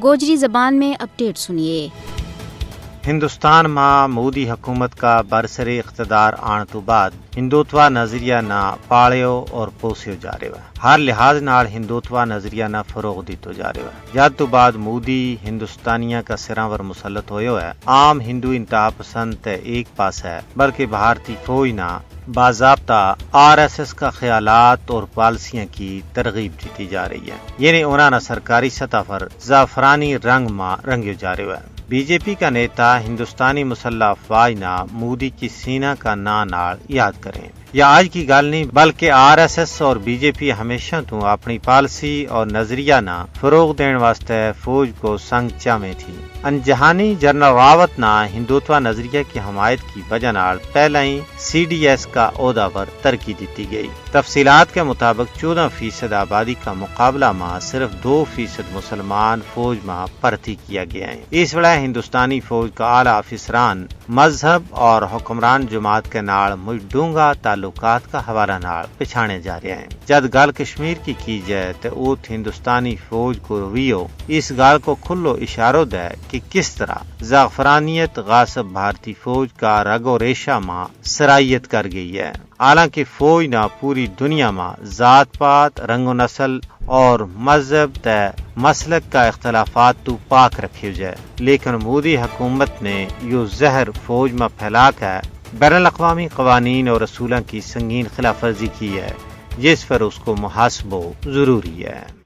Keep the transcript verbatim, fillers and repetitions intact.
گوجری زبان میں اپڈیٹ سنیے۔ ہندوستان ما مودی حکومت کا برسر اقتدار آن تو بعد ہندوتوا نظریہ نا پاڑیو اور پوسیو جا رہیو ہے۔ ہر لحاظ نال ہندوتوا نظریہ نا فروغ دیتو جا رہیو ہے۔ جد تو بعد مودی ہندوستانیاں کا سراں ور مسلط ہویو ہے۔ عام ہندو انتہا پسند تے ایک پاس ہے، بلکہ بھارتی فوج نا باضابطہ آر ایس ایس کا خیالات اور پالیسیاں کی ترغیب دیتی جا رہی ہے، یعنی انہاں نا سرکاری سطح پر زعفرانی رنگ ما رنگیو جا رہیو ہے۔ بی جے پی کا نیتا ہندوستانی مسلح افواج نا مودی کی سینا کا ناں نال یاد کریں۔ یا آج کی گل نہیں، بلکہ آر ایس ایس اور بی جے پی ہمیشہ تو اپنی پالیسی اور نظریہ نا فروغ دین واسطے فوج کو سنگ چاویں تھی۔ انجہانی جنرل راوت نا ہندوتوا نظریہ کی حمایت کی وجہ نال پہلا ہی سی ڈی ایس کا عہدہ پر ترقی دیتی گئی۔ تفصیلات کے مطابق چودہ فیصد آبادی کا مقابلہ ما صرف دو فیصد مسلمان فوج ما پرتی کیا گیا ہیں۔ اس وڑا ہندوستانی فوج کا اعلی آفیسران مذہب اور حکمران جماعت کے نال مچ ڈونگا تعلقات کا حوالہ نال پچھانے جا رہے ہیں۔ جد گل کشمیر کی کی جائے تو اوت ہندوستانی فوج کو رویو اس گل کو کھلو اشارو دے کہ کس طرح زعفرانیت غاصب بھارتی فوج کا رگ و ریشہ ما سرائیت کر گئی ہے۔ حالانکہ فوج نا پوری دنیا ما ذات پات، رنگ و نسل اور مذہب تے مسلک کا اختلافات تو پاک رکھیو جائے، لیکن مودی حکومت نے یوہ زہر فوج ما پھیلا کے بین الاقوامی قوانین اور اصولاں کی سنگین خلاف ورزی کی ہے، جس پر اس کو محاسبو ضروری ہے۔